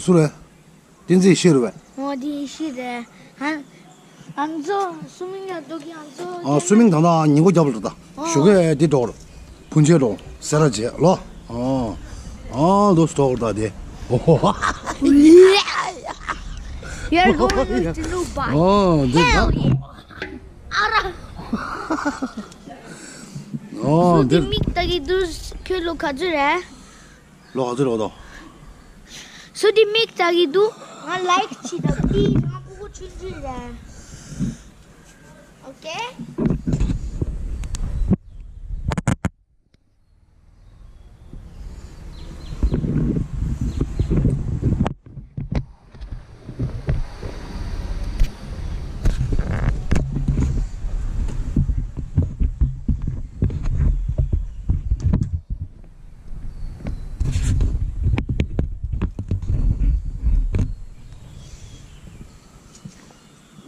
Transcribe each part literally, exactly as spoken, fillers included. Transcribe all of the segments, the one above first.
སུ་རེད། བསྟན་འཛིན་ཡེ་ཤེས་རེད་པས། ཨོ་དེ་ཡེ་ཤེས་རེད། ཨ་ཨ་ཚོ་སུ་མིང་ཡང་འདུག་གི་ཨ་ཚོ། ཨ་སུ་མིང་ད་ལྟ་ཉིན་གུང་རྒྱབ་ལ་འགྲོ་ད། ཨོ། ཞོགས་ཀས་འདི་འགྲོ། ཕུན་ཆད་འགྲོ། སེ་ར་བྱེས་ལོ། ཨོ། ཨ་ལོ་སྟོག་ད་དེ། ཨོ། We are going to Dubai. ཨོ་འདི་ད། Hell yeah. ཨ་ར། ཨོ་སུ་འདི་འདི། མིག་ལྟ་གི་འདུག་ཁྱོད་ལོ་ག་ཚོད་རེད། ལོ་ག་ཚོད་ལོ་དོ། སུ་དེ་མིག་ལྟ་གི་འདུག་ང་ལའིཀ་བྱེད་དང་དེ་ང་ཕྲུ་གུ་ཆུང་ཆུང་རེད། ཨོ་ཀེ།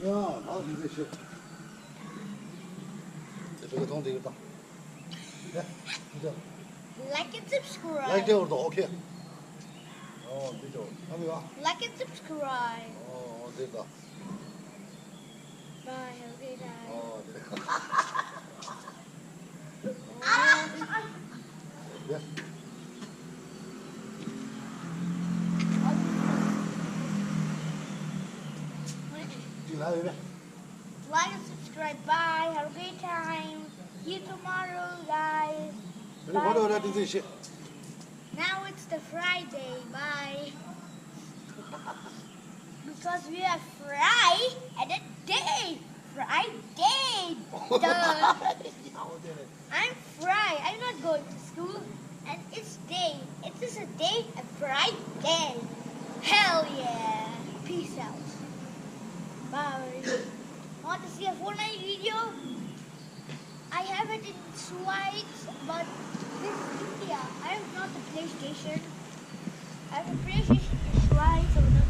ཡ། ལགས་འདི་ཚོ་ཤོད། དེ་ཕྲུ་གུ་མཐོང་དེ་ཡོད་དམ། ཡ། འདི་ཚོ། Like and subscribe. ལའིཀ་སྤྲད་འོར་དོ། ཨོ་ཁེ། ཨོ་འདི་ཚོ། ཨ་མི་བ། Like and subscribe. ཨོ་འདི་ཚོ། Bye, have a great time. ཨོ་འདི་ཚོ། ཡ། ཅི་ལ་ཡོད་རེད། Like and subscribe. Bye. Have a great time. See you tomorrow, guys. Bye. Now it's the Friday. Bye. Because we are fry and a day. Friday. Duh. I'm fry. I'm not going to school. And it's day. It is a day, a bright day. Hell yeah. Peace out. Bye. Want to see a Fortnite video? I have it in Switch, but this is India. I have not the PlayStation. I have a PlayStation in Switch, so not.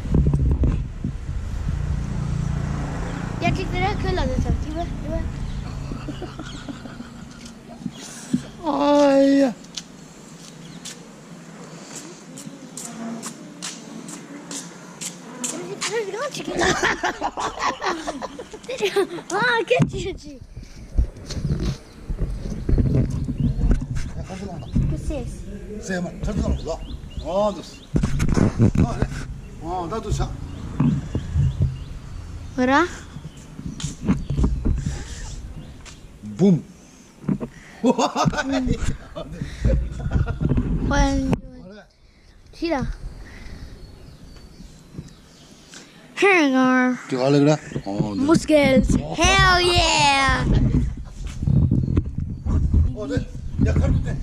ཡ་ཅིག་དེ་ར་ཁོས་ལ་དེ་ཚར་ཅིག་བས་ཅིག་བས། ཨ་ཡ། ཨ་ཁྱེད་ཅི་ཅི། སེམས་མ་ཐར་ཐུབ་ལ། ཨོ་འདུག་ཨོ་རེད། ཨོ་ད་འདུག་ཆགས། ཨོ་ར། བུམ། ཧོན། ཧོན། ཤི་ལ། Hang on. དེ་ག་ལེགས་ར། ཨོ་འདུག Muscles. Hell yeah. ཨོ་དེ་ཡ་ཁར་དུ་དེ།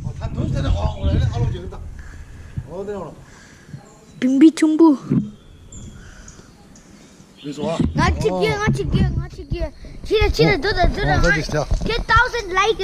ཨོ་ད་དུང་དེ་ནས་ཨོ་ཨོ་རེད་ཨ་ལོ་རྒྱག་གི་ད། ཨོ་དེ་ནས་ཨོ་ལོ། བིམ་བི་ཆུང་བུ། ང་ཅིག་གི་ང་ཅིག་གི་ང་ཅིག་གི། ཁྱེད་ར་ཁྱེད་ར་འདུག་ད་འདུག་ད། ཁྱེད་thousand like